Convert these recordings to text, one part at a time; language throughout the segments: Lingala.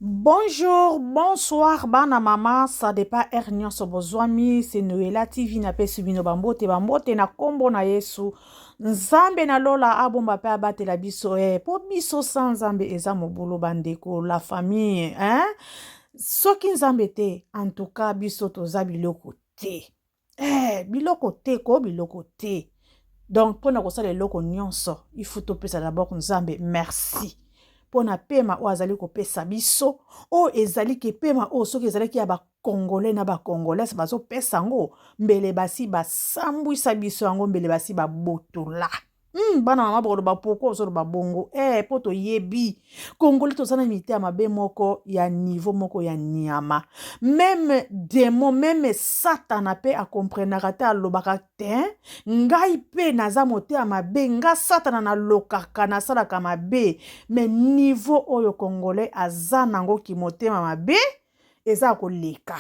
Bonjour, bonsoir bana mama, ça dépend heure nyonso bozwami, c'est Noëlla TV napesi bino bambote bambote na kombo na Yesu. Nzambe na lola abomba pe abatela biso eh, po biso sans Nzambe eza mobulu bandeko la famille hein? Soki Nzambe te, en tout cas biso toza biloko te. Eh, biloko te ko biloko te donc mpo na kosala eloko nyonso il faut topesa d'abord nzambe merci mpo na pema oyo azali kopesa biso oyo ezali ke pema oyo soki ezalaki ya bacongolais na bacongolaise bazopesa yango mbele basi basambwisa biso yango mbele basi babotola bana mama bokoloba pourkui ozoloba bongo eh, mpo toyebi kongoli toza na mitema mabe moko ya niveau moko ya nyama meme demon meme satana mpe akomprenaka te alobaka te ngai mpe naza motema mabe nga satana nalokaka nasalaka mabe me niveau oyo congolais aza nango kimotema mabe eza koleka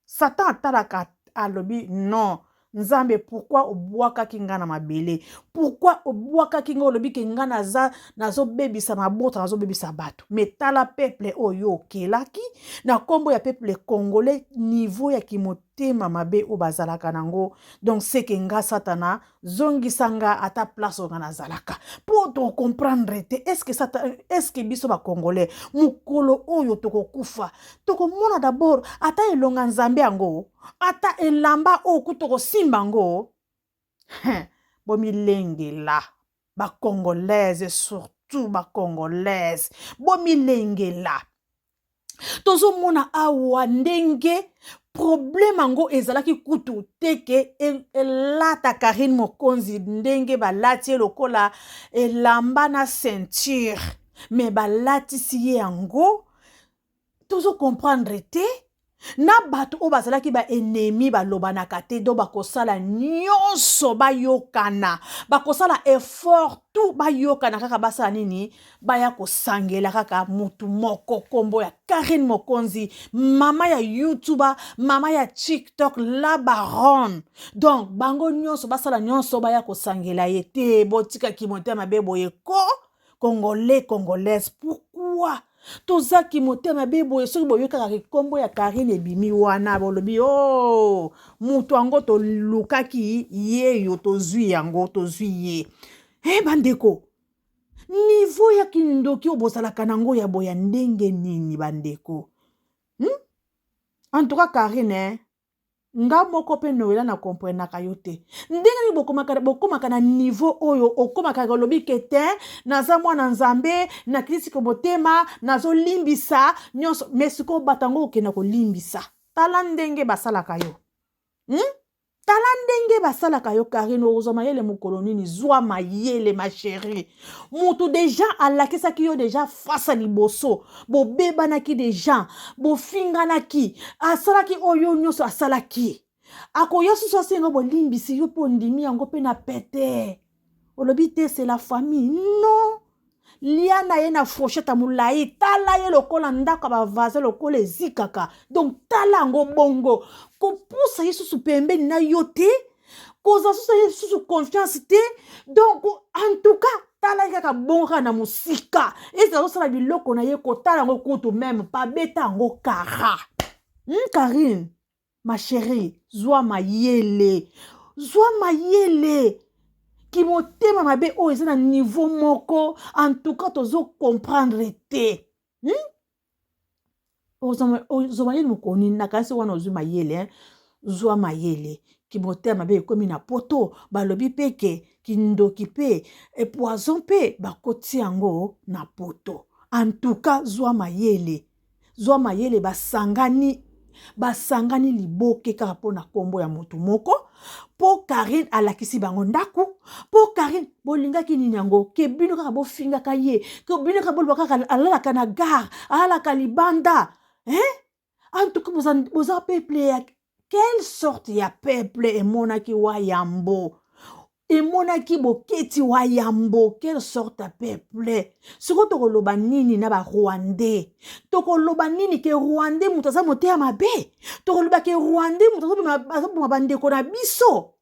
Satan atalaka alobi non nzambe pourquoi obwakaki nga na mabele pourquoi obwakaki nga olobi ke nga naza nazobebisa mabota nazobebisa bato me tala peuple oyo okelaki na nkombo ya peuple congolais niveau ya kimotema mabe oyo bazalaka nango donc seke nga satana zongisa nga ata place oyo nga nazalaka mpo tocomprendre te estce satan estce biso bacongolais mokolo oyo tokokufa tokomona dabord ata elonga nzambe yango ata elamba oyo ku tokosimba yango bomilengela bacongolaise surtout bacongolaise bomilengela tozomona awa ndenge problème yango ezalaki kutu te ke elata Karine Mokonzi ndenge balati ye lokola elamba na ceinture me balatisi ye yango tozo comprendre te na bato oyo bazalaki baennemi balobanaka te do bakosala nyonso bayokana bakosala effort tout bayokana kaka basala nini baya kosangela kaka mutu moko nkombo ya Karine Mokonzi mama ya youtuber mama ya tiktok la baronne donc bango nyonso basala nyonso baya kosangela ye te botika motema mabe boye ko congolais congolaise pourquoi toza kimotema mabe boye soki boyokaka nkombo ya Karine ebimi wana bolobi o oh, moto yango tolukaki yeyo tozwi yango tozwi ye e bandeko niveau ya kindoki oyo bozalaka nango ya boya ndenge nini bandeko En tout cas Karine eh? nga moko mpe noela na komprenaka yo te ndenge nini bokomaka, bokomaka na niveau oyo okomaka olobi ke te naza mwana nzambe nakilisiko motema nazolimbisa nyonso me sikoyo bato yango okenda kolimbisa tala ndenge basalaka yo Tala ndenge basalaka yo Karine okozwa mayele mokolo nini zwa mayele ma chérie mutu deja alakisaki yo deja face liboso bobebanaki deja bofinganaki asalaki oyo nyonso asalaki akoya susu asenga bolimbisi yo mpo ondimi yango mpe na pete olobi te c'est la famille non lia na ye na fourchette ya molai tala ye lokola ndako ya bavaze lokola ezikaka donc tala yango bongo kopusa ye susu pembeni na yo te kozwa susu ye susu confiance te donc en tout cas tala ye kaka bongo kaka na mosika ezala azosala biloko na ye kotala yango kutu meme pabeta yango kara Karine ma chérie zwa mayele zwa mayele kimotema mabe oyo eza na niveau moko en tout cas tozo comprendre te Ozwa mayele mokolo nini nakanisi wana ozwi mayele hein? Zwa mayele kimotema mabe ekomi na poto balobi mpe ke kindoki mpe poison mpe bakoti yango na poto en tout cas zwa mayele zwa mayele basangani basangani liboke kaka mpo na nkombo ya motu moko mpo Karine alakisi bango ndako mpo Karine bolingaki nini yango ke bino kaka bofingaka ye ke bino kaka boloba kaka alalaka na gare alalaka libanda hein? En tout cas boza, boza peuple ya quelle sorte ya peuple emonaki wa yambo emonaki boketi wa yambo quelle sorte ya peuple sikoyo tokoloba nini na barwandais tokoloba nini ke rwandais moto aza motema mabe tokoloba ke rwandais moto azoboma bandeko na biso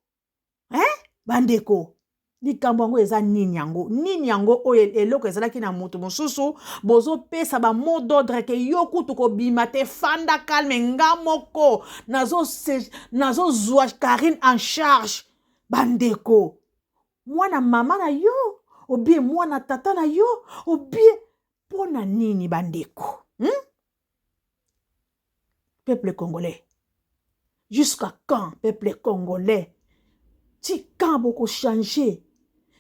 hein? Bandeko Likambo yango eza nini? Yango nini yango oyo eloko ezalaki na moto mosusu? Bozopesa bamot d'ordre ke yo kutu kobima te, fanda calme, nga moko nazozwa Karine en charge. Bandeko, mwana mama na yo obie, mwana tata na yo obie, mpo na nini bandeko, Peuple congolais, jusqu'à quand? Peuple congolais, ti quand bokochanger?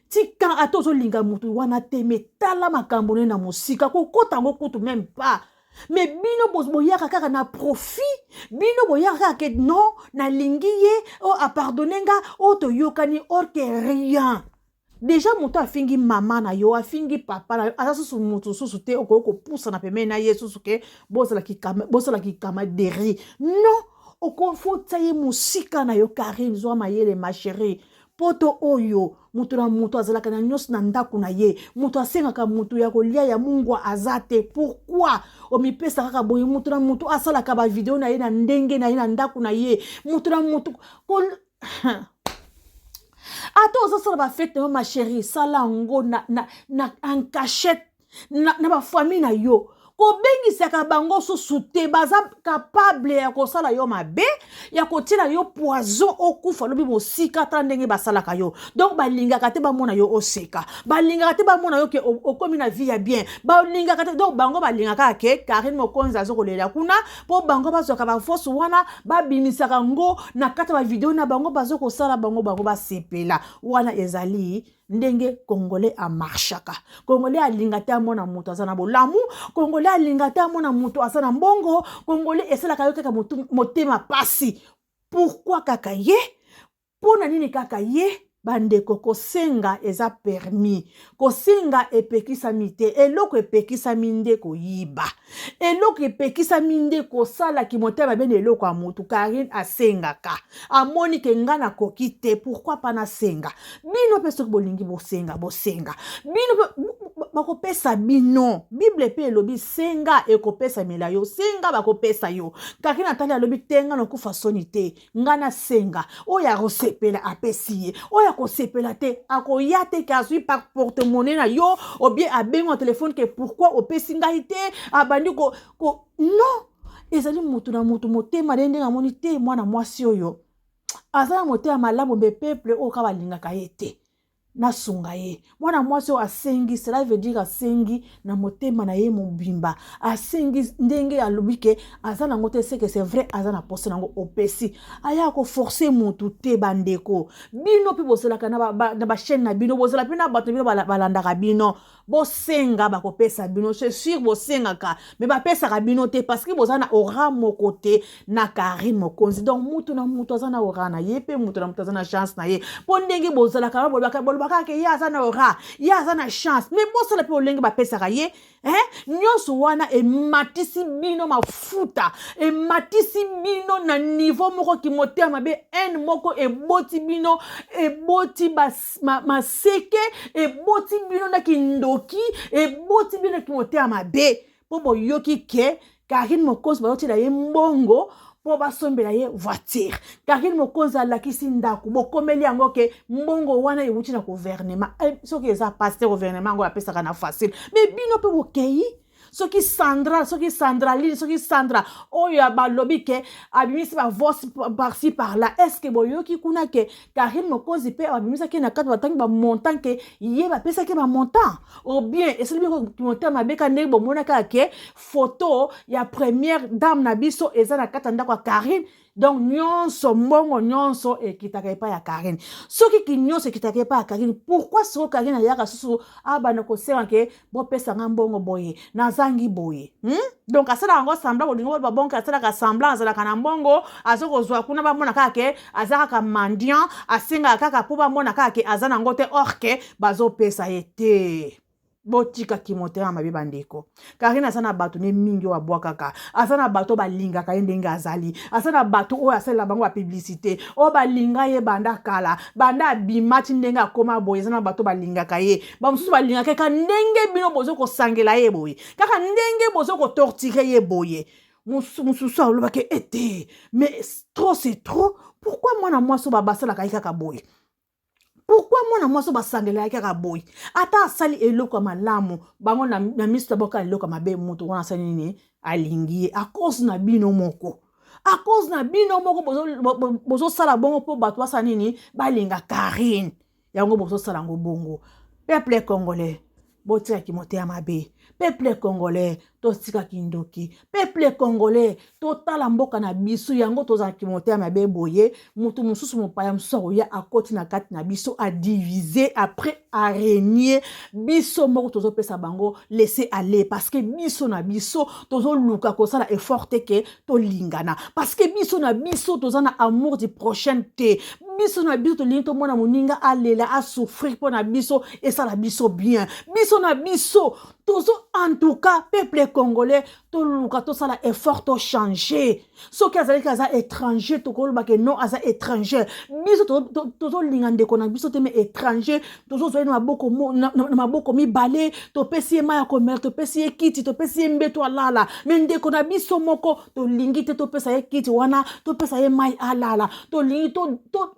Ti quand? Ata ozolinga motu wana te, me tala makambo ne na mosika, kokota yango kutu même pas. Me bino boyaka kaka na profit, bino boyaka kaka ke non, nalingi ye, o apardonner nga, oyo toyokani, or que rien. Déjà moto afingi mama na yo, afingi papa na yo, aza susu moto susu te. Okoki kopusana pembeni na ye susu ke bozala camaraderie? Non, okofotia ye mosika na yo. Karine, zwa mayele, ma chérie. Poto oyo, moto na moto azalaka na nyonso na ndako na ye. Moto asengaka moto ya kolia ya mungwa aza te. Pourquoi omipesa kaka boye? Moto na moto asalaka bavideo na ye na ndenge na ye na ndako na ye. Moto na moto, ata ozosala bafêtes na yo, ma chérie, sala yango na en cachette na bafamille na yo. Kobengisaka bango susu te. Baza capable ya kosala yo mabe, ya kotiela yo poison, okufa lobi mosika. Tala ndenge basalaka yo. Donc balingaka te bamona yo oseka, balingaka te bamona yo ke okomi na vie ya bien, balingaka te. Donc bango balingaka ke Karine Mokonzi aza kolela kuna, mpo bango bazwaka baforce wana, babimisaka ngo na kati ya bavideo na bango baza kosala. Bango basepela. Wana ezali ndenge Congolais amarchaka. Congolais alinga te amona moto aza na bolamu, Congolais alinga te amona moto aza na mbongo. Congolais esalaka yo kaka motema pasi. Pourquoi kaka ye? Mpo na nini kaka ye? Bandeko, kosenga eza permis, kosenga epekisami te. Eloko epekisami nde koyiba, eloko epekisami nde kosalaki motema mabe na eloko ya motu. Karine asengaka, amoni ke nga nakoki te, pourquoi pas nasenga? Bino mpe soki bolingi bosenga, bosenga. Bino mpe bakopesa bino. Bible mpe elobi: senga, ekopesamela yo, senga, bakopesa yo. Karine atali, alobi te, nga nakufa soni te, nga nasenga. Oyo akosepela, apesi ye. Oyo akosepela te, akoya te ke azwi par porte-monnaie na yo, obie abengi na telefone ke pourquoi opesi ngai te, abandi ko. Non, ezali motu na motu motema nde ndenge amoni te. Mwana mwasi oyo aza na motema malamu, mais peuple oyo kaka balingaka ye te. Nasunga ye. Mwana mwasi oyo asengi, cela veut dire asengi na motema na ye mobimba. Asengi ndenge alobi ke aza nango te, seke c'est vrai, aza na posa nango, opesi. Aya koforcer motu te. Bandeko, bino mpe bozalaka na bachaîne na bino, bozala mpe na bato na bino balandaka bino. Bosenga, bakopesa bino, c'est sûr. Bosengaka, mais bapesaka bino te, parce que boza na aura moko te na Karine Mokonzi. Donc mutu na mutu aza na aura na ye, mpe mutu na mutu aza na chance na ye. Mpo ndenge bozalaka, bolobaka ke ye aza na aura, ye aza na chance, mais bosala mpe olenge bapesaka ye, eh? Nyonso wana ematisi bino mafuta, ematisi bino na niveau moko kimotema mabe, haine moko eboti bino, eboti maseke, eboti bino na kindoki, eboti bino na kimotema mabe. Mpo boyoki ke Karine Mokonzi bazotiela ye mbongo mpo basombela ye voiture, Karine Mokonzi alakisi ndako, bokomeli yango ke mbongo wana ewuti na gouvernement. Soki eza pasteur, gouvernement yango apesaka na facile. Mais bino mpe bokei, soki Sandra, soki Sandraline, soki Sandra oyo balobi ke abimisi bavoice par-ci par-là, est ce que boyoki kuna ke Karine Mokonzi mpe abimisaki na kati, batangi bamontant ke ye bapesaki bamontant? Ou bien esali bino motema mabe ka ndenge bomonaka ke photo ya première dame na biso eza na kati ya ndako ya Karine? Donc nyonso, mbongo nyonso ekitaka epai ya Karine. Soki ki nyonso ekitaka epai ya Karine, pourquoi siko Karine ayaka susu abanda kosenga ke bopesanga mbongo boye, nazangi boye, Donc asalaka yango semblant. Bolingo babonke, asalaka semblant, azalaka na mbongo, aza kozwa kuna, bamona kaka ke aza kaka mendiant, asengaka kaka mpo bamona kaka ke aza nango te, or ke bazopesa ye te. Botikaki motema mabe, bandeko. Karine aza na bato ne mingi oyo abwakaka, aza na bato oyo balingaka ye ndenge azali, aza na bato oyo asalela bango bapublicité, oyo balinga ye banda kala, banda abima ti ndenge akóma boye. Eza na bato balingaka ye, bamosusu balingaka ye kaka ndenge bino bozo kosangela ye boye, kaka ndenge bozo kotorturer ye boye. Mosusu alobaki ete mais trop c'est trop. Pourquoi mwana mwasi oyo basalaka ye kaka boye? Pourquoi mwana mwasi oyo basangelelaki kaka boye? Ata asali eloko ya malamu, bango na miso na boka eloko ya mabe. Moto wana asali nini? Alingi ye à cause na bino moko, à cause na bino moko bozosala bongo mpo bato basala nini? Balinga Karine. Yango bozosala yango bongo. Peuple congolais, botikaki motema mabe. Peuple congolais, totikaki ndoki. Peuple congolais, totala mboka na biso. Yango tozalaki motema mabe boye. Moto mosusu, mopaya mosusu akoya, akoti na kati na biso, adivise, après arégner. Biso moko tozopesa bango laisser aller, parce que biso na biso tozoluka kosala effort te ke tolingana, parce que biso na biso toza na amour du prochain te. Biso na biso tolingi tomona moninga alela, asouffrir mpo na biso esala biso bien. Biso na biso tozo, en tout cas, peuple congolais, toluka tosala effort, tochange. Soki azalaki aza étranger, tokoloba ke non, aza étranger. Biso tozolinga ndeko na biso te, mais étranger tozozwa ye na maboko mibale, topesi ye mai ya komela, topesi ye kiti, topesi ye mbeto alala. Mais ndeko na biso moko, tolingi te topesa ye kiti wana, topesa ye mai alala. Tolingi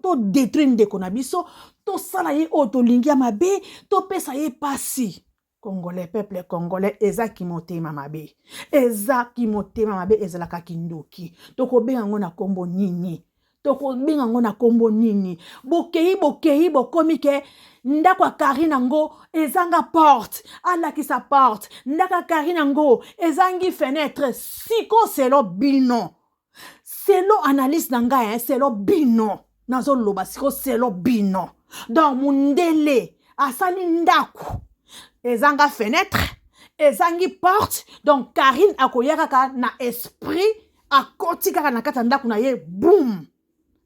todétruire ndeko na biso, tosala ye oyo tolingi ya mabe, topesa ye pasi. Congolais, peuple congolais, ezaki motema mabe, ezaki motema mabe, ezalaka kindoki. Tokobenga yango na nkombo nini? Tokobenga yango na nkombo nini? Bokei, bokei, bokomi ke ndako ya Karine yango ezanga porte, alakisa porte. Ndako ya Karine yango ezangi fenêtre. Siko selon bino, selon analyse na ngai, selon bino, nazoloba siko selon bino, donc mundele asali ndako ezanga fenêtre, ezangi porte, donc Karine akoya kaka na esprit, akoti kaka na kati ya ndako na ye, boum,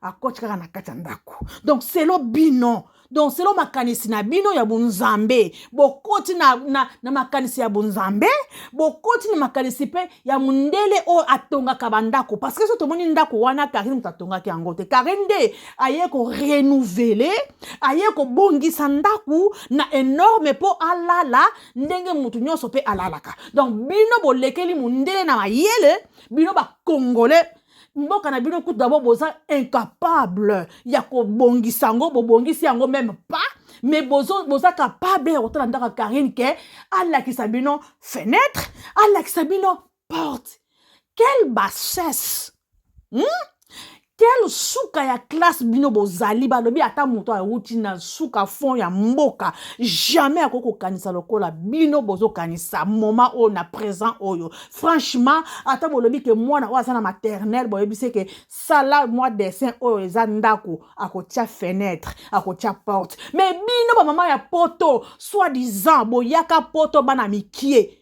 akoti kaka na kati ya ndako. Donc selon bino, donc selon makanisi na bino ya bonzambe, bokoti na makanisi ya bonzambe, bokoti na makanisi mpe ya mondele oyo atongaka bandako, parce que so tomoni ndako wana, Karine moto atongaki yango te. Karine nde aye korenouveler, aye kobongisa ndako na énorme mpo alala ndenge motu nyonso mpe alalaka. Donc bino bolekeli mondele na mayele. Bino bacongolais, mboka na bino kutu d'abord boza incapable ya kobongisa yango, bobongisi yango même pas, mais boza capable ya kotala ndako ya Karine ke alakisa bino fenêtre, alakisa bino porte. Quelle bassesse, Quelle suka ya classe bino bozali! Balobi ata moto awuti na suka fond ya mboka, jamais akoki kokanisa lokola bino bozokanisa moment oyo na présent oyo. Franchement, ata bolobi ke mwana oyo aza na maternelle, boyebisi ke sala mwa dessin oyo eza ndako, akotia fenêtre, akotia porte. Mais bino bamama ya poto, soi disant boyaka poto bana mikie,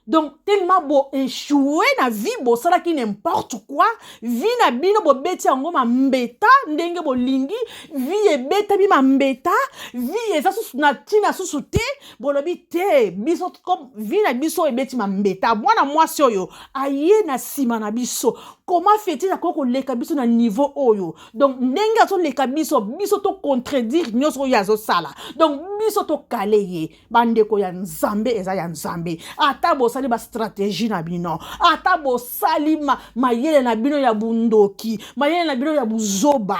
donc tellement bo échoué na vie, bosalaki n'importe quoi. Vie na bino bobeti yango mambeta ndenge bolingi. Vie ebetami mambeta, vie eza susu na ntina susu te. Bolobi te, biso comme vie na biso ebeti mambeta, mwana mwasi oyo aye na nsima na biso, comment fait-il akoki koleka biso na niveau oyo? Donc ndenge azoleka biso, biso tocontredire nyonso oyo azosala, donc biso tokale ye. Bandeko ya Nzambe, eza ya Nzambe. Ata bosali bastratégie na bino, ata bosali mayele na bino ya bundoki, mayele na bino ya buzoba,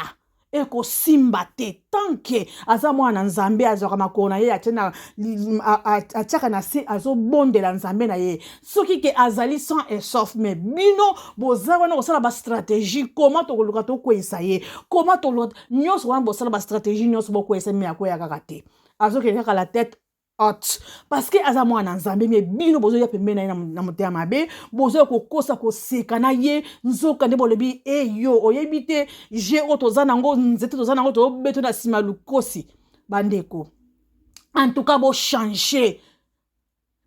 ekosimba te. Tant que aza mwana na Nzambe, azwaka makolo na ye, atiaka na se, azobondela Nzambe na ye, soki ke azali sain et sauf. Mais bino boza wana kosala bastratégie, koma tokoluka tokweyisa ye, koma toluka nyonso wana, bosala bastratégie nyonso bokweyisa, mais akweyaka kaka te. Azokende kaka la tête haute, parce que aza mwana Nzambe. Mais bino bozoya pembeni na ye na motema mabe, bozoya kokosa, koseka na ye, nzoka nde bolobi e yo oyebi te je oyo toza nango, nzete toza nango, tozobeto na nsima lukosi. Bandeko, en tout cas bochange,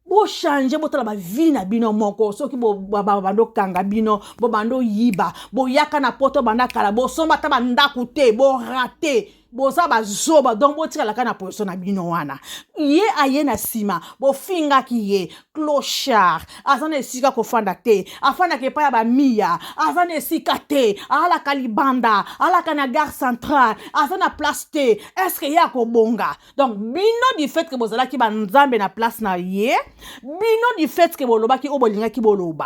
bochange, botala bavie na bino moko. Soki banda okanga bino, bobanda oyiba, boyaka na poto banda kala, bosomba ata bandako te, borate, boza bazoba. Donc botikalaka na position na bino wana. Ye aye na nsima, bofingaki ye clochard, aza na esika kofanda te, afandaka epai ya bamiya, aza na esika te, alaka libanda, alaka na gare centrale, aza na place te. Est-ce ye akobonga? Donc bino, du fait ke bozalaki banzambe na place na ye, bino, du fait ke bolobaki oyo bolingaki boloba.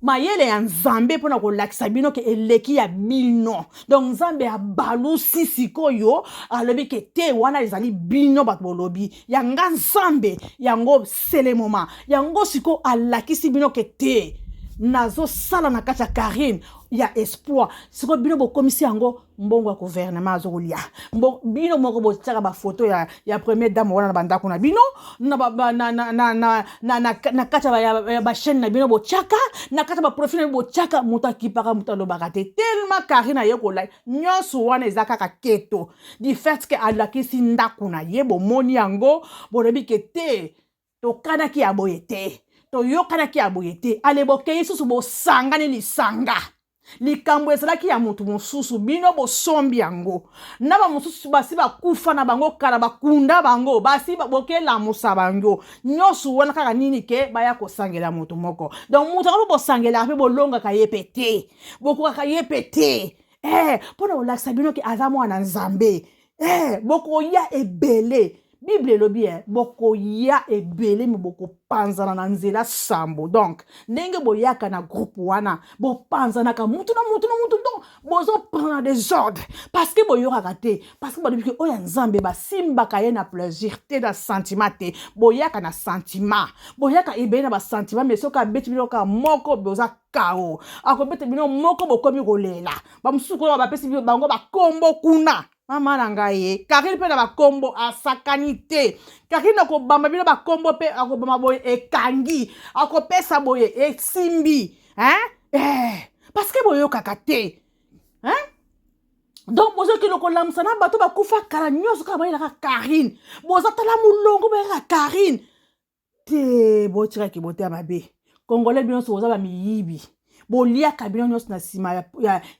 Mayele ya Nzambe mpo na kolakisa bino ke eleki ya bino. Donc Nzambe abalusi sikoyo, alobi ke te, wana ezali bino bato bolobi ya nga Nzambe yango selemoma yango. Sikoyo alakisi bino ke te, nazosala na kati ya Karine ya espoir. Sikoyo bino bokomisi yango mbongo ya gouvernement azokolia. Bino moko botiaka bafoto ya première dame wana na bandako na bino, na kati ya bachaîne na bino, botiaka na kati ya baprofil na bino, botiaka. Moto akipaka, moto alobaka te, tellement Karine aye kolai nyonso wana eza kaka keto. Du fait ke alakisi ndako na ye, bomoni yango, bolobi ke te, tokanaki ya boye te, toyokanaki ya boye te. Ale, bokei susu, bosangani lisanga. Likambo ezalaki ya motu mosusu, bino bosombi yango na bamosusu basi bakufa na bango kala, bakunda bango, basi bokelamusa bango. Nyonso wana kaka nini? Ke baya kosangela motu moko. Donc moto yango mpo bosangelaka mpe bolongaka ye mpe te, bokokaka ye mpe te, mpo na kolakisa bino ke aza mwana Nzambe. Bokoya ebele, Bible elobi, bokoya ebele me bokopanzana na nzela sambo. Donc ndenge boyaka na groupe wana, bopanzanaka mutu na mutu na mutu. Donc bozoprendre désordre parce que boyokaka te, parce que balobi ke oyo ya Nzambe basimbaka ye na plaisir te, na sentiment te. Boyaka na sentiment, boyaka ebele na basentiment, mais soki abeti bino kaka moko, boza kao. Akobeta bino moko, bokomi kolela. Bamosusu koyo bapesi bango bakombo kuna. Mama na ngai ye Karine mpe na bakombo asakani te. Karine akobamba bino bakombo mpe akobamba boye, ekangi, akopesa boye, esimbi, hein? Parce que boyokaka te, hein? Donc bozokende kolamusa na bato bakufa kala nyonso, kaka bayelaka Karine. Boza tala molongo, bayelaka Karine te. Botikaki boteya mabe. Congolais, bino nyonso boza bamiyibi. Boliaka bino nyonso na nsima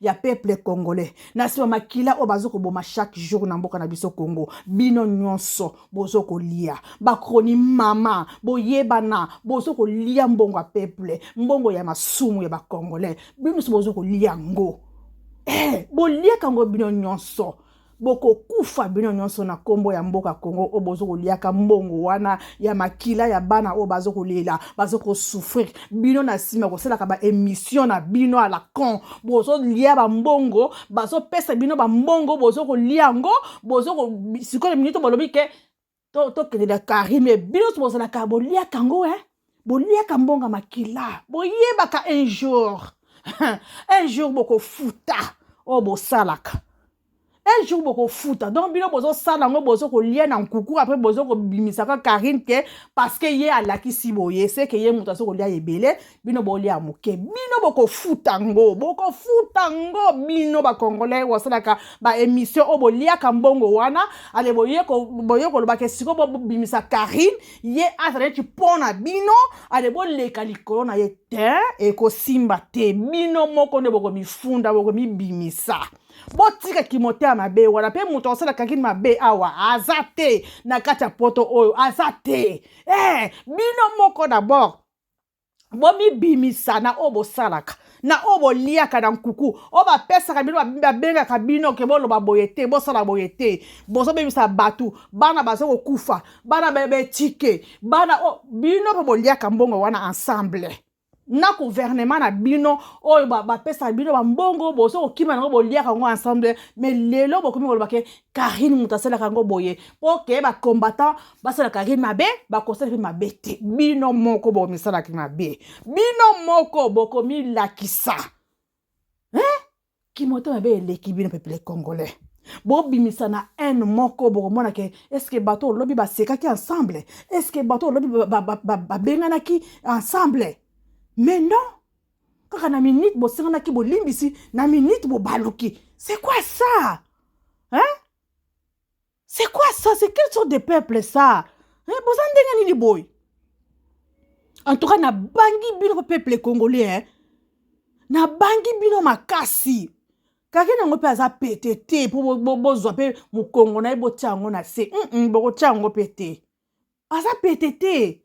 ya peuple congolais, na nsima makila oyo baza koboma chaque jour na mboka na biso Congo. Bino nyonso bozo kolia bakroni mama, boyebana, bozo kolia mbongo ya peuple, mbongo ya masumu ya bacongolais. Bino nyonso bozo kolia yango, boliaka yango bino nyonso. Bokokufa bino nyonso na nkombo ya mboka Kongo oyo bozo koliaka mbongo wana ya makila ya bana oyo bazo kolela, bazo kosouffrir. Bino na nsima kosalaka baémission na bino à la con, bozolia bambongo, bazopesa bino bambongo, bozo kolia yango. Bozo sikoyo minute bolobi ke tokendela Karine. Bino nyonso bozalaka boliaka yango, boliaka mbongo makila. Boyebaka un jour, un jour bokofuta oyo bosalaka. Un jour bokofuta. Donc bino bozosala yango, bozo kolia na nkuku, après bozo kobimisaka Karine ke parce que ye alakisi boye, c'est que ye moto azo kolia ebele, bino bolia moke. Bino bokofuta ngo, bokofuta ngo. Bino bacongolais basalaka baémission oyo, boliaka mbongo wana. Ale, boye kolobaka sikoyo bobimisa Karine, ye azala neti mpo na bino. Ale, boleka likolo na ye te, ekosimba te. Bino moko nde bokomifunda, bokomibimisa. Botika kimotema mabe wana. Mpe moto akosala Karine mabe awa aza te na kati ya poto oyo, aza te. Bino moko d'abord bomibimisa na oyo bosalaka, na oyo boliaka na nkuku, oyo bapesaka bino, babengaka bino ke boloba boye te, bosala boye te. Bozobebisa bato, bana baza kokufa, bana betike bana oyo. Bino mpe boliaka mbongo wana ensemble na gouvernement na bino oyo bapesaka bino bambongo, bozo kokima yango, boliaka yango ensemble. Mais lelo bokomi koloba ke Karine moto asalaka yango boye, mpo ke bacombattant basala Karine mabe. Bakosala mpe mabe te. Bino moko bokomisalaki mabe, bino moko bokomilakisa, hein? Kimoto mabe eleki bino. Peuple congolais, bobimisa na haine moko. Bokomona ke est-ce bato olobi basekaki ensemble, est-ce bato olobi babenganaki ensemble? Mais non, kaka na minute bosenganaki bolimbisi, na minute bobaluki. C'est quoi ça, hein? C'est quoi ça? C'est quelle sorte de peuple ça, hein? Boza ndenge nini boye? En tout cas nabangi bino peuple congolais, hein? Nabangi bino makasi. Kaka nango mpe aza pete te mpo bozwa mpe mokongo na ye, botia yango na se. Bokotia yango mpe te. Aza pete te,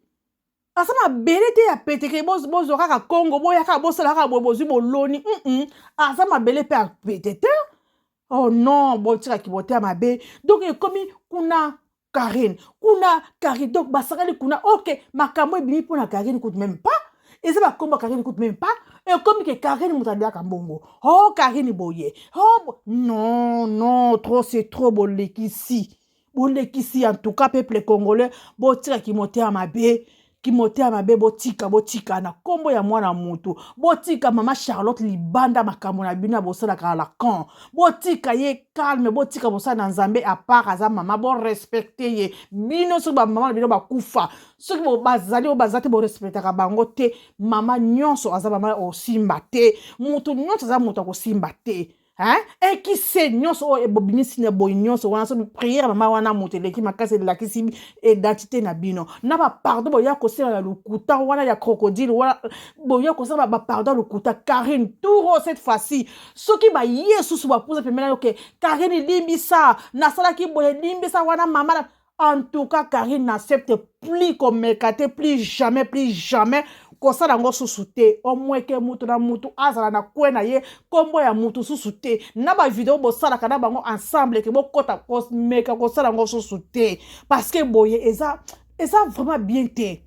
aza mabele te ya pete ke bozwa kaka Kongo, boya kaka bosala kaka boye, bozwi boloni. Aza mabele mpe ya pete te. Oh non, botikaki boteya mabe. Donc ekomi kuna Karine, kuna Karine, donc basakali kuna. Ok, makambo ebimi mpona Karine kutu même pas eza bakombo ya Karine kutu même pas. Ekomi ke Karine moto aliaka mbongo. Oh Karine boye. Oh non non, trop c'est trop, bolekisi. Bolekisi en tout cas peuple congolais, botika kimotema mabe. Kimotema mabe botika, botika na kombo ya mwana mutu. Botika mama Charlotte libanda makambo na bino ya bosalaka la camp. Botika ye calme, botika mosala na Nzambe à part aza mama, bo respecter ye. Bino soki ba mama na bino bakufa, soki bazali oyo baza te, borespectaka bango te. Mama nyonso aza mama osimba te, mutu nyonso aza mutu akosimba te. Hein? Ekise nyonso oyo ebobimisi na boyi nyonso wana, so prière mama wana moto eleki makasi, elakisi identité na bino na bapardon boya kosala ya lokuta wana ya crocodile wana, boya kosala bapardon ya lokuta. Karine touro cette fois-ci, soki baye susu bapusa pembeni yo ke Karine limbisa, nasalaki boye, limbisa wana mama na... En tout cas Karine n'accepte plus komeka te, plus jamais, plus jamais kosala yango susu te. Omweke mutu na mutu azala na kwe na ye, kombo ya mutu susu te na bavideo bosalaka na bango ensemble, ke bokota komeka kosala yango susu te, parce que boye eza vraiment bien te.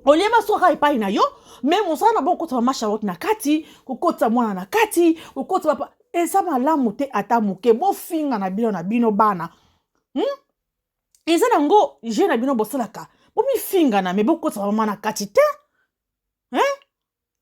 Olie baswaka epai na yo, me mosala na bango kokotisa mama Charlotte na kati, kokotisa mwana na kati, kokotisa papa, eza malamu te ata moke. Bofinga na bino na bino bana, Eza nango je na bino bosalaka, bomifingana, me bokotisa mama na kati te, hein?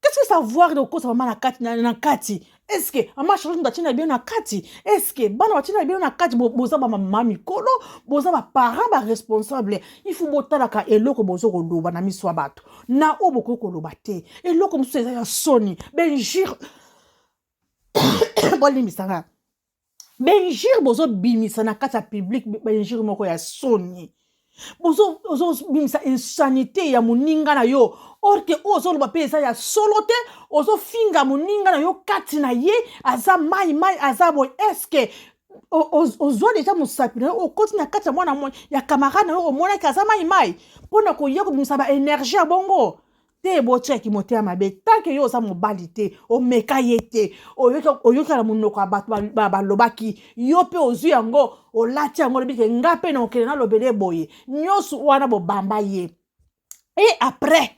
Qu'est-ce que ça voir de kokotisa mama na kati, na kati? Est-ce que mama Charlotte batie na bino na kati? Est-ce que bana batie na bino na kati? Boza bamama mikolo, boza baparent baresponsable, il faut botalaka eloko bozo koloba na miso ya bato na oyo bokoki koloba te. Eloko mosusu eza ya soni, bainjure, bolimbisanga, bainjure bozobimisa na kati ya public, bainjure moko ya soni, ozobimisa insanité ya moninga na yo, or ke oyo ozoloba mpe eza ya solo te. Ozofinga moninga na yo kati na ye aza mai mai, aza boye. Est-ce ozwa deja mosapi na yo, okoti na kati ya mwana ya camarade na yo, omonaki aza mai mai, mpona koya kobimisa baénergie ya bongo te? Botiaki motema mabe. Tant que yo oza mobali te, omeka ye te, oyoki na monoko ya bato balobaki, yo mpe ozwi yango, olati yango, olobi ke nga mpe na okende nalobele boye, nyonso wana bobamba ye. Et après,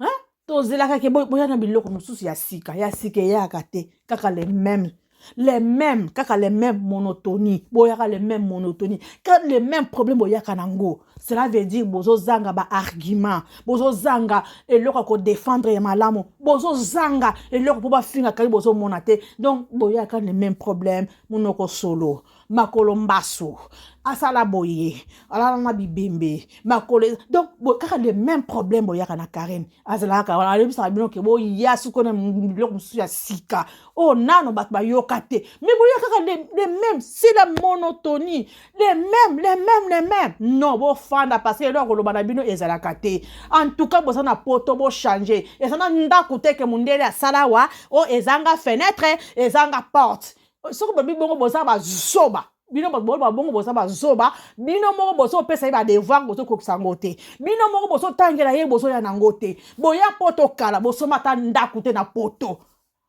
hein? Tozelaka ke boya na biloko mosusu ya sika, ya sika eyaka te, kaka les mêmes, les mêmes, kaka les mêmes monotonie. Boyaka les mêmes monotonie, kaka les mêmes problème boyaka nango. Cela veut dire bozozanga baargument, bozozanga eloko ya kodéfendre ya malamu, bozozanga eloko mpo bafingaka ye, bozomona te. Donc boyaka les mêmes problème, monoko solo, makolo mbasu, asala boye, alala na bibembe, makolo. Donc kaka le même problème boyaka na Karine azalaka wana, alobisaka bino ke boya sikoyo na biloko mosusu ya sika oyo nano bato bayoka te, mais boya kaka les mêmes, c'est la monotonie, les mêmes, les mêmes, les mêmes. Non, bofanda, parce que eloko koloba na bino ezalaka te. En tout cas boza na poto, bochange. Eza na ndako te ke mondele asala awa oyo ezanga fenêtre, ezanga porte. Soki bobi bongo, boza bazoba. Bino bato boloba bongo, boza bazoba. Bino moko bozopesa ye badevoir, bozokokisa yango te. Bino moko bozotangela ye, bozoya nango te. Boya poto kala, bosomba ata ndako te na poto.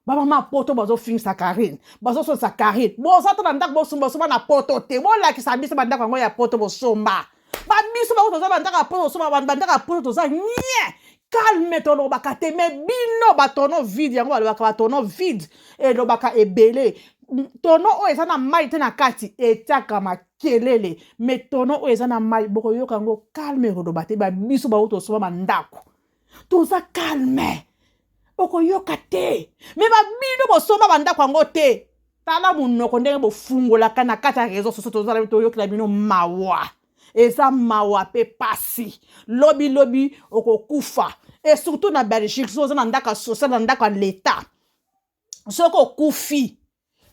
Bamama poto bazofingisa Karine, bazosonisa Karine, boza ta na ndako bosomba, bosomba na poto te. Bolakisa biso bandako yango ya poto bosomba. Babiso bango toza bandako ya poto bosomba, bandako ya poto toza nye calme, tolobaka te. Me bino batonneau vide, yango balobaka batonneau vide elobaka ebele. Tonneau oyo eza na mai te na kati etiaka makelele, me tonneau oyo eza na mai bokoyoka yango calme, ekoloba te. Babiso bango tosomba bandako, toza calme, okoyoka te. Me babino bosomba bandako yango te, tala monoko ndenge bofungolaka na kati ya réseau sociaux. Tozala toyokela bino mawa, eza mawa mpe pasi. Lobi lobi okokufa, et surtout na Belgique, so oza na ndako ya social, na ndako ya leta, soki okufi,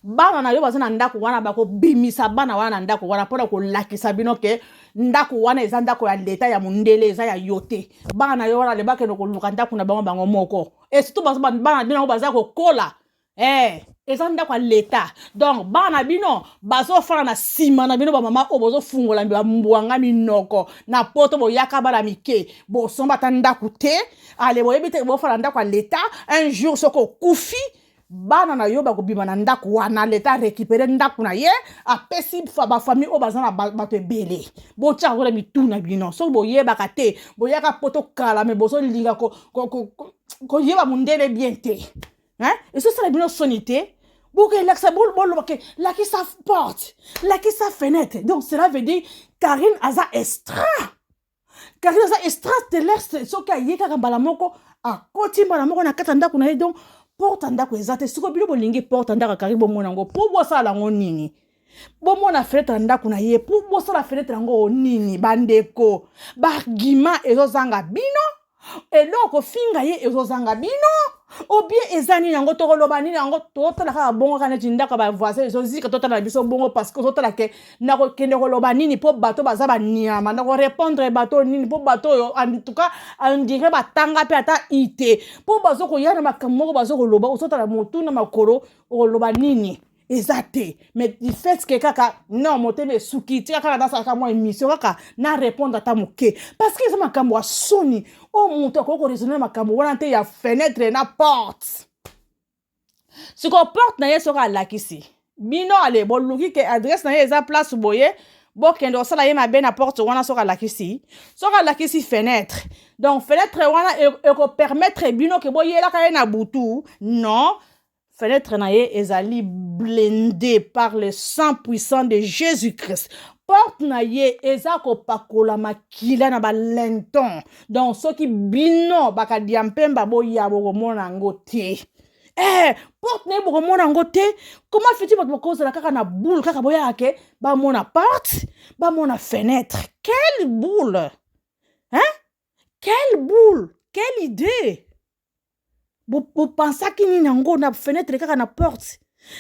bana na yo baza na ndako wana, bakobimisa bana wana na ndako wana mpona kolakisa bino ke ndako wana eza ndako ya leta, ya mondele, eza ya yo te. Bana na yo wana le bakende koluka ndako na bango bango moko, et surtout bana na bino yango baza kokola. Eza ndako ya leta, donc bana na bino bazofanda na nsima na bino. Bamama oyo bozofungola bambwanga minoko na poto, boyaka bana mike, bosomba ata ndako te. Ale boyebi te, bofanda ndako ya leta. Un jour soki okufi, bana na yo bakobima na ndako wana, leta récupéré ndako na ye, apesi bafamille oyo baza na bato ebele. Botiaka ngo na mitu na bino. Soki boyebaka te, boyaka poto kala, me bozolinga. koyeba mondele bien te, hein? Ezosala bino soni te? Bokelakisa, boloba ke lakisa porte, lakisa fenêtre. Donc cela veut dire Karine aza extra, Karine aza extraterrestre. Soki aye kaka mbala moko, akoti mbala moko na kati ya ndako na ye, donc porte ya ndako eza te. Sikoyo bino bolingi porte ya ndako ya Karine, bomona yango mpo bosala yango nini? Bomona fenêtre ya ndako na ye mpo bosala fenêtre yango nini? Bandeko, baargument ezozanga bino, eloko kofinga ye ezozanga bino, obie eza nini yango? Tokoloba nini yango? Totala kaka bongo, kaka neti ndako ya bavoisin ezozika. Totala na biso bongo, parce que ozotala ke nakokende koloba nini mpo bato baza banyama, nakorépondre bato nini mpo bato oyo, en tout cas on dirait batanga mpe ata ite, mpo bazokoya na makambo moko bazokoloba. Ozotala motu na makolo, okoloba nini? Eza te. Mais du fait ke kaka non, motema esuki, tika kaka nasalaka mwa émission, kaka na répondre ata moke, parce que eza makambo ya soni oyo moto akoki koraisonner makambo wana te ya fenêtre na porte. Sikoyo porte na ye, soki alakisi bino, ale boluki ke adresse na ye eza place boye, bokende kosala ye mabe na porte wana. Soki alakisi fenêtre, donc fenêtre wana ekopermettre bino ke boyelaka ye na butu? Non, fenêtre na ye ezali blindé par le sang puissant de Jésus-Christ. Porte na ye eza kopakola makila na balinton. Donc soki bino bakadia mpemba boya, bokomona yango te. Porte na ye bokomona yango te. Comment feti bato bakozala kaka na boule, kaka boyaka ke bamona porte, bamona fenêtre? Quelle boule, hein? Quelle boule, quelle idée! Bopansaki nini yango na fenêtre, kaka na porte?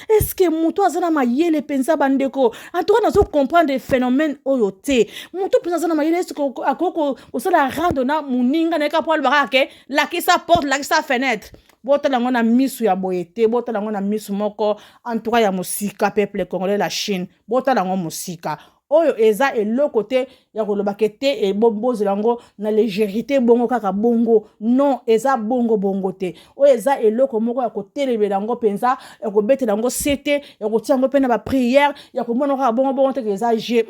Est-ce moto aza na mayele mpenza? Bandeko, en tout cas nazocomprendre phénomène oyo te. Moto mpenza aza na mayele, est-ce akoki kosala rando na moninga na ye kaka mpo alobaka ke lakisa porte, lakisa fenêtre? Botala yango na misu ya boye te, botala yango na misu moko en tout cas ya mosika. Peuple congolais, la Chine, botala yango mosika. Oyo eza eloko te ya kolobaka te, bozela yango na légèreté bongo, kaka bongo. Non, eza bongo bongo te. Oyo eza eloko moko ya kotelemela yango mpenza, ya kobetela yango sete, ya kotia yango mpe na baprière, ya komona kaka bongo bongo te ke eza je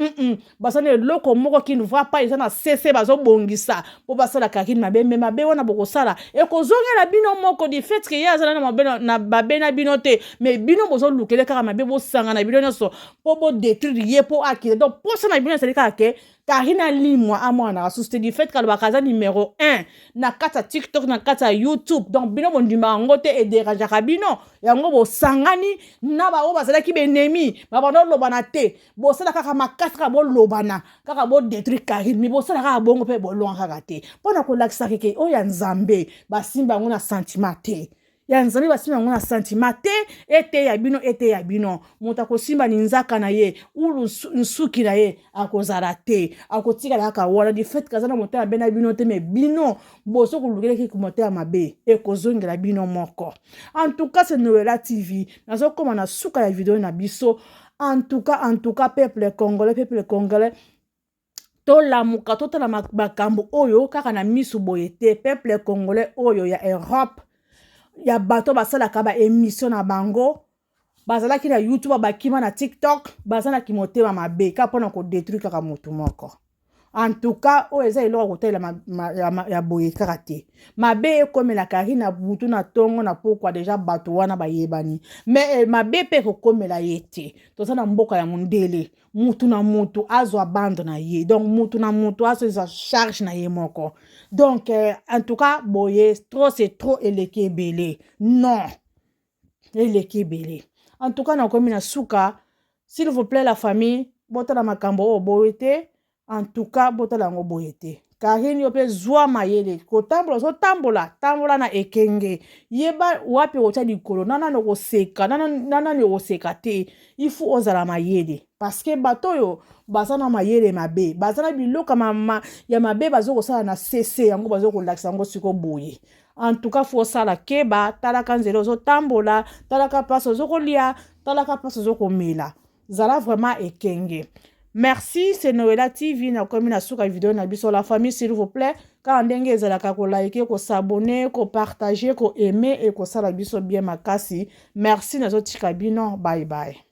Baza na eloko moko qui ne va pas, eza na sese bazobongisa mpo basala Karine mabe. Me mabe wana bokosala ekozongela bino moko, du fait ke ye azala na mabe na bino te, mais bino bozolukele kaka mabe. Bosanga na bino nyonso mpo bodétruire ye, mpo akende. Donc mposa na bino ezali kaka ke Karine alimwa, amwanaka susu te, du fait kalobaka aza numéro 1 na kati ya TikTok, na kati ya YouTube. Donc bino bondima yango te, edérangeaka bino yango. Bosangani na bango bazalaki baennemi, babanda olobana te, bosala kaka makasi, kaka bolobana, kaka bodétruire Karine. Mais bosala kaka bongo mpe bolonga kaka te, mpona kolakisa keke oyo ya Nzambe basimba yango na sentiment te, ya Nzambe basimba yango na sentiment te. Eteya bino, eteya bino. Moto akosimba linzaka na ye ulu nsuki na ye akozala te, akotikala kaka wana, du fait kaza na motema mabe na bino te. Mais bino bozo kolukelaki motema mabe, ekozongela bino moko. En tout cas, c'est Noela TV, nazokóma na suka ya video na biso. En tout cas, en tout cas, peuple congolais, peuple congolais, tolamuka, totala makambo oyo kaka na misu boye te. Peuple congolais oyo ya Europe, ya bato basalaka baémission na bango, bazalaki na YouTube, bakima na TikTok, bazalaki motema mabe kaka mpona kodétruire kaka motu moko. En tout cas, oyo eza eloko kotalela ya boye kaka te. Mabe ekomela Karine na butu, na ntongo, na pokwa, déjà bato wana bayebani. Mais mabe mpe ekokomela ye te. Toza na mboka ya mondele, mutu na mutu azwa bande na ye, donc mutu na mutu azwa charge na ye moko. Donc en tout cas boye, trop c'est trop, eleki ebele. Non, eleki ebele. En tout cas nakomi na suka. S'il vous plaît, la famille, botala makambo oyo boye te. En tout cas botala yango boye te. Karine, yo mpe zwa mayele kotambola. Ozotambola, tambola na ekenge, yeba wapi okotia likolo, na nani okoseka, na nani okoseka te. Il faut ozala mayele, parce que bato oyo baza na mayele mabe, baza na biloko ya mabe baza kosala na cc yango, baza kolakisa yango siko boye. En tout cas faut osala keba, talaka nzela ozotambola, talaka mpasi ozokolia, talaka mpasi ozokomela, zala vraiment ekenge. Merci, c'est Noela TV. Nakomi na suka video na biso. La famille, s'il vous plaît, kaka ndenge ezalaka, kolike, kos'abonner, kopartager, koaimer, ekosala biso bien makasi. Merci, nazotika bino. Bye bye.